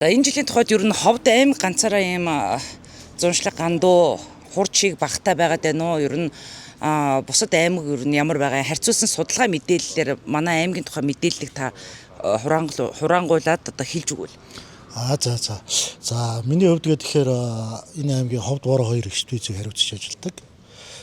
За, энэ жилийн тухайд ер нь Ховд аймаг ганцаараа ийм зуншлаг гандуу хурц шиг багтай байгаад байна уу? Ер нь бусад аймаг ер нь ямар байгаа, харьцуулсан судалгаа мэдээллээр манай аймгийн тухай мэдээллийг та хураангуйлаад одоо хэлж өгвөл. За. За, миний хувьд гэхээр энэ аймгийн Ховд Бороо 2 экспедицийг хариуцж ажилладаг.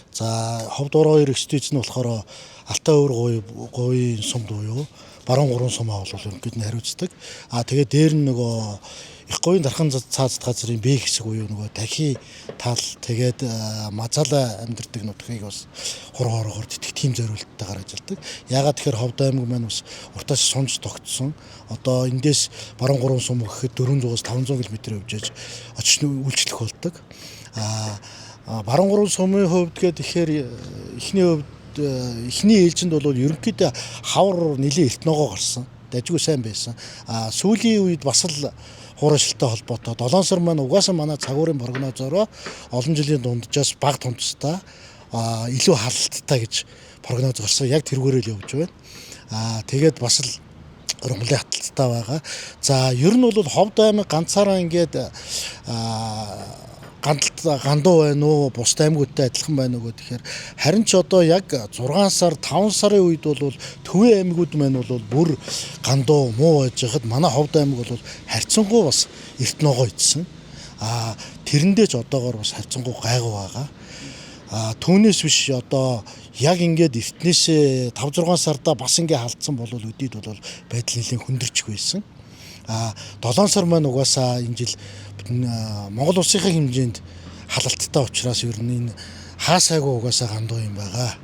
За, Ховд Бороо 2 экспедиц нь болохоор Алтай өвөр говийн сумд буюу баруун гурван сумаа бол ерөнхийд нь хариуцдаг. Тэгээд дээр нь нөгөө их говийн дархан цаазат газрын Б хэсэг буюу нөгөө дахи тал, тэгээд мазаалаа амьдардаг нутгийг бас хур хоороогоор тэтгэх тийм зориулттайгаар ажилладаг. Яагаад тэгэхээр Ховд аймаг маань бас уртаас сунж тогтсон. Одоо эндээс баруун гурван сум гэхэд 400-аас 500 км явж аж очиж үйлчлэх болдог. Баруун гурван сумын хувьд гэхээр эхний хувьд эхний ээлжинд бол ерөнхийдөө хавар нэлээд эрт ногоо гарсан. Дажгүй сайн байсан. Сүүлийн үед бас л хуурайшилтай холбоотой 7 сар маань угаасаа манай цагуурын прогнозороо олон жилийн дунджаас бага тунцтай, илүү халалттай гэж прогноз гарсан. Яг тэргээрээ л явж байна. Тэгээд бас л ургамлын хаталттай байгаа. За, ер нь бол Ховд аймаг ганцаараа ингээд гандалт гандуу байна уу, бусад аймагуудтай адилхан байна уу гэхээр харин ч одоо яг 6 сар, 5 сарын үед бол төвийн аймагуд маань бол бүр гандуу муу байж байхад манай Ховд аймаг бол харьцангуй бас эрт ногоо идсэн. Тэрэндээ ч одоогоор бас харьцангуй гайгүй байгаа. Түүнээс биш одоо яг ингээд эртнээсээ 5 6 сарда бас ингээ халдсан бол өдийд бол байдал нэлээн хүндэрчих байсан. 7 сар маань угаасаа энэ жил Монгол улсынхаа хэмжээнд халалттай учраас ер нь энэ хаасайгүй угаасаа гандуу юм байгаа.